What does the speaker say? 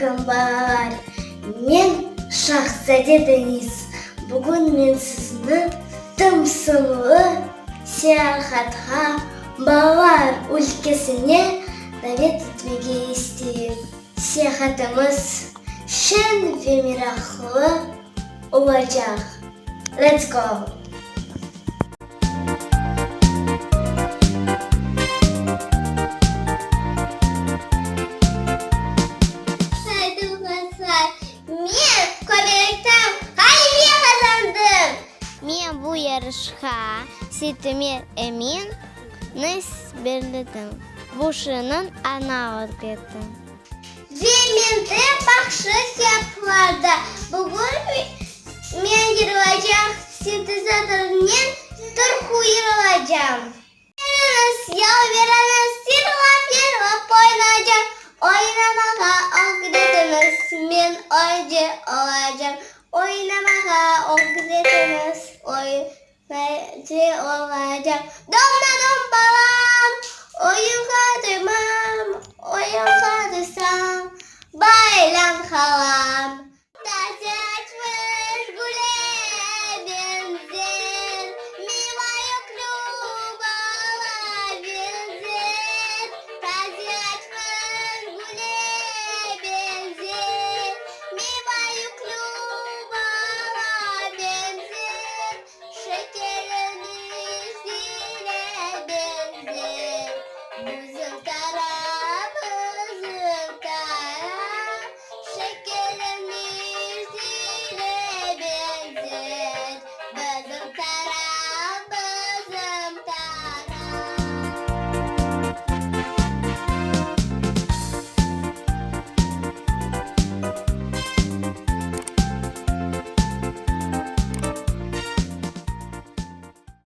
aleyküm, balalar! Men Şahzade Deniz. Bugün men sizni tımsımlı seyahatqa, balalar ülkesine davet etmege isteyim. Seyahatımız şeñ ve meraqlı olacaq. Let's go! Saygılar, men köbelekten ğalebe qazandım! Men bu yarışqa Seytumer Eminni berledim. Bu şınıñ ana ögrettim. Ve men de.